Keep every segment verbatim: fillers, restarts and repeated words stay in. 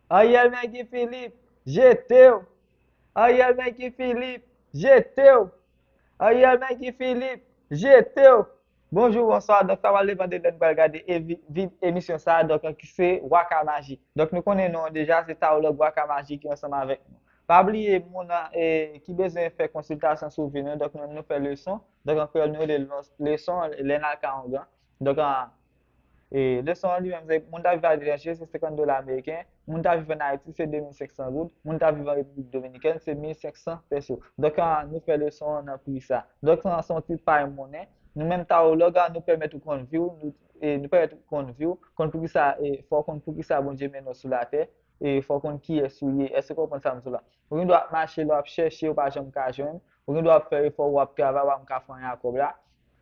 Ariel Magny Philippe, jete w! Ariel Magny Philippe, jete w! Ariel Magny Philippe, jete w! Bonjou, bonswa. Donk, sa pral depann de lè nou pral gade evi- vid- emisyon sa a, donk, ki se Waka Maji. Donk, nou konnen non an deja, se Tarològ Waka Maji ki ansanm avèk nou. Pa bliye, moun e, ki bezwen fè konsiltasyon sou vi nou, donk, nou, nou fè leson. Donk, an kreyòl, nou rele leson, lè n al ka ongan. Donk, an, e, leson an li menm, se moun ta viv aletranje, se senkant dola ameriken. Moun ta viv ann Ayiti, se de mil senk san goud. Moun ta viv an Repiblik Dominikèn, se mil senk san peso. Donk, an, nou fè leson an nan pri sa. Donk, sa se yon ti pay monnen. Nou menm tarològ, an, nou pèmèt ou konn vi w, nou, e, nou pèmèt ou konn vi w, konn poukisa, e, fò w konn poukisa Bondye mennen w sou latè, e fò w konn kiyès ou ye. Èske w konprann sa m di w la? Ou gen dwa ap mache, lè w ap chèche, ou pa janm ka jwenn. Ou gen dwa ap fè efò, ou ap travay, ou pa janm ka fè anyen ak kòb la.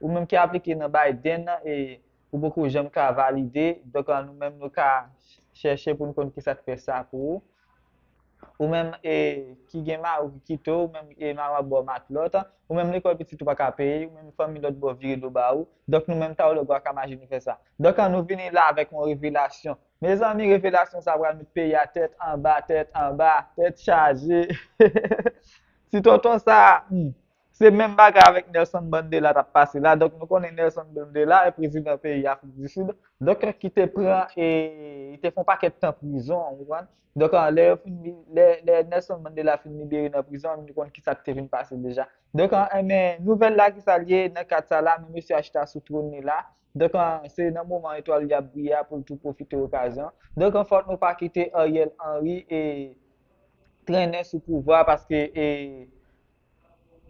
Ou menm ki aplike nan Biden nan, e ou poko janm ka valide. Donk, an, nou menm, nou ka chèche pou nou konn kisa k fè sa pou ou. Ou menm, e, ki gen mari ou ki kite w, ou menm, e, mari w ap ba w matlòt, ou menm lekòl pitit ou pa ka peye, ou menm fanmi lòt bò vire do ba ou. Donk, nou menm tarològ Waka Maji nou fè sa. Donk, an, nou vini la avèk yon revelasyon. Mezanmi, revelasyon sa pral met peyi a tèt anba, tèt anba, tèt chaje. Ti tonton sa, hmm, se menm bagay avèk Nelson Mandela t ap pase la. Donk, nou konnen Nelson Mandela, e, prezidan peyi Afrik di Sid. Donk, ki te pran, e, li te fè yon pakèt tan prizon, ou konprann? Donk, an, lè yo fin li- lè, lè Nelson Mandela fin libere nan prizon, nou konn kisa k te vin pase deja. Donk, an, enben, nouvèl la ki sa l ye nan kad sa la, men mesye a chita sou twòn li la. Donk, an, se nan moman etwal li ap briye a pou l tou pwofite okazyon. Donk, an, fòk nou pa kite Ariel Henry, e, trennen sou pouvwa paske, e,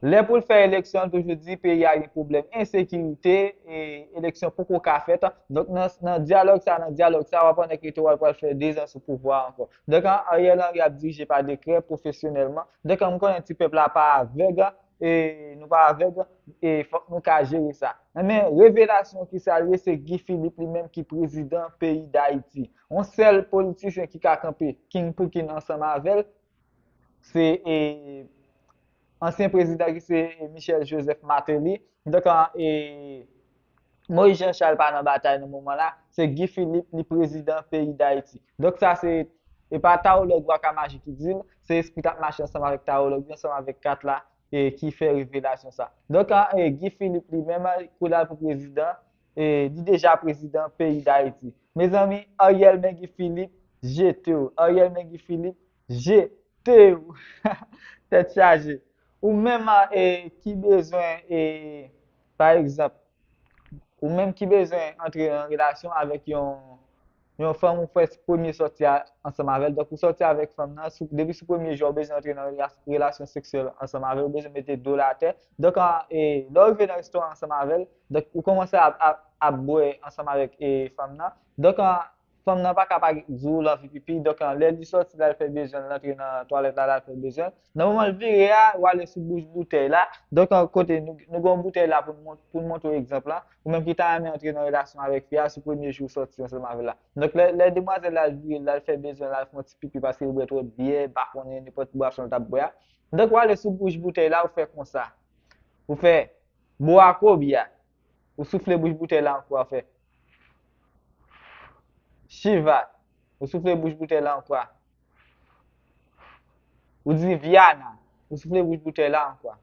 lè pou l fè eleksyon, l toujou di peyi a gen pwoblèm ensekirite, e eleksyon poko ka fèt. Donk, nan, nan dyalòg sa, nan dyalòg sa, w ap wè nèg rete w al pral fè dezan sou pouvwa a ankò. Donk, an, Ariel Henry ap dirije pa dekrè pwofesyonèlman. Donk, an, m konnen ti pèp la pa avèg, e nou pa avèg, e fòk nou ka jere sa. Men revelasyon ki sa l ye, se Guy Philippe li menm ki prezidan peyi Dayiti. Yon sèl politisyen ki ka kanpe kin pou kin ansanm avè l, se, e, ansyen prezidan ki se, e, Michel Joseph Martelly. Donk, an, e, Moïse Jean Charles pa nan batay nan moman la, se Guy Philippe li prezidan peyi Dayiti. Donk, sa se, e pa tarològ Waka Maji ki di l, se espri k ap mache ansanm avèk tarològ yo, ansanm avèk kat la, e ki fè revelasyon sa. Donk, an, e, Guy Philippe li menm, kou l al pou prezidan, e, li deja prezidan peyi Dayiti. Mezanmi, Ariel Magny Philippe, jete w. Ariel Magny Philippe, jete w. Tèt chaje. Ou menm, e, ki bezwen, e, pa egzanp, ou menm ki bezwen antre nan relasyon avèk yon, yon fanm ou fè premye sòti a ansanm avè l. Donk, ou sòti avèk fanm nan, sou, depi sou premye jou a, ou bezwen antre nan rela- relasyon seksyèl ansanm avè l, ou bezwen mete do l atè. Donk, an, e, lè w rive nan restoran ansanm avè l, donk, ou kòmanse ap, ap, ap bwè ansanm avèk, e, fanm nan. Donk, an, fanm nan pa ka pa di w l anvi pipi. Donk, an, lè li sòti, l al fè bezwen l, l antre nan twalèt la, l al fè bezwen l. Nan moman l vire a, w ale sou bouch boutèy la. Donk, an, kote nou, nou gen yon boutèy la pou n mont- pou n montre w egzanp la. Ou menm ki ta renmen antre nan relasyon avèk fi a, sou premye jou w sòti ansanm avè l la. Donk, lè, lè demwazèl la vire, l al fè bezwen l, al fè yon ti pipi paske li bwè twòp byè, pa konnen nenpòt bwason l t ap bwè a. Donk, w ale sou bouch boutèy la, ou fè konsa. Ou fè bwako byè a. Ou soufle bouch boutèy la ankò, ou fè Shiva. Ou soufle bouch boutèy la ankò. Ou di Viana. Ou soufle bouch boutèy la ankò.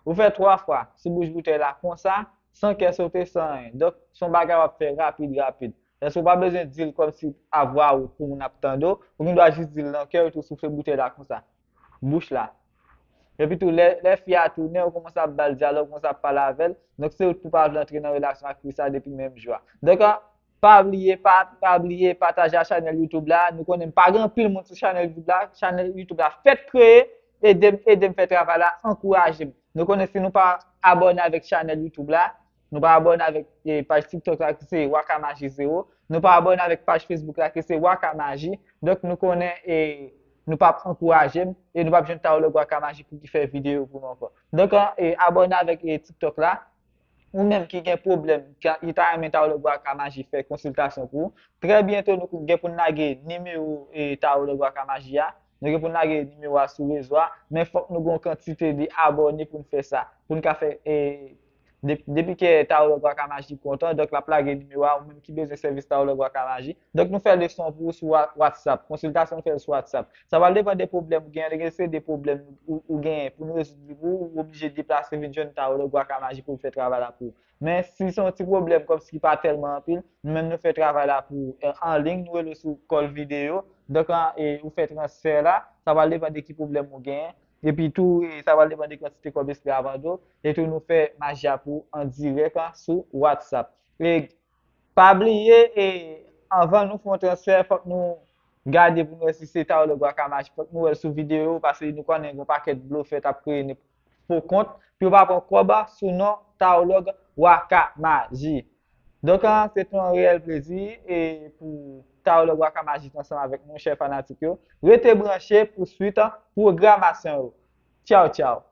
Ou fè twa fwa sou bouch boutèy la konsa, san kè sote, san anyen. Donk, se yon bagay w ap fè rapid, rapid. Èske w pa bezwen di l kòmsi a vwa wo pou moun ap tande w? Ou gen dwa jis di l nan kè w epi w soufle boutèy la konsa. Bouch la. Epi tou, lè, lè fi a tounen, ou kòmanse ap ba l dyalòg, ou kòmanse ap pale avè l. Donk, se ou ki pa vle antre nan relasyon ak fi sa depi menm jou a. Donk, an, pa bliye, pa, pa bliye pataje a chanèl YouTube la. Nou konnen pa gen anpil moun sou chanèl YouTube la. Chanèl YouTube la fèt kreye. Ede m, ede m fè travay la, ankouraje m. Nou konnen si nou pa abòne avèk chanèl YouTube la, nou pa abòne avèk, e, paj TikTok la ki se Waka Maji Zewo, nou pa abòne avèk paj Facebook la ki se Waka Maji, donk nou konnen, e, nou p ap ankouraje m, e nou p ap jwenn Tarològ Waka Maji pou ki fè videyo pou nou ankò. Donk, an, e, abòne avèk, e, TikTok la, ou menm ki gen pwoblèm, ki, ki ta renmen Tarològ Waka Maji fè konsiltasyon pou ou, trè byento nou gen pou n lage nimewo, e, Tarològ Waka Maji a. Nou gen pou n lage nimewo a sou rezo a, men fòk nou gen yon kantite de abòne pou n fè sa. Pou n ka fè, e, Depi ke Tarològ Waka Maji kontan, donk l ap lage nimewo a, ou menm ki bezwen sèvis Tarològ Waka Maji. Donk nou fè leson pou ou sou WhatsApp. Konsiltasyon nou fè l sou WhatsApp. Sa pral depann de pwoblèm ou genyen, gen de pwoblèm ou genyen pou nou rezoud li pou ou, ou oblije deplase vin jwenn Tarològ Waka Maji pou l fè travay la pou ou. Men si se yon ti pwoblèm kòmsi ki pa tèlman anpil, nou menm nou fè travay la pou ou an liy, nou rele w sou kòl videyo. Donk ou fè transfè la, sa pral depann de ki pwoblèm ou genyen. Epi tou, sa pral depann de kantite kòb esklav an do. Epi tou nou fè maji a pou ou an dirèk sou WhatsApp. E pa bliye, e anvan nou fè yon transfè, fòk nou gade pou nou wè si se Tarològ Waka Maji. Fòk nou wè l sou videyo, paske nou konnen gen yon pakèt blofè k ap kreye fo kont pou yo pa pran kòb sou non Tarològ Waka Maji. Donk se te yon reyèl plezi e pou Tarològ Waka Maji ansanm avèk nou, chè fanatik yo. Rete branche pou swit pwogramasyon yo. Tchaw, tchaw.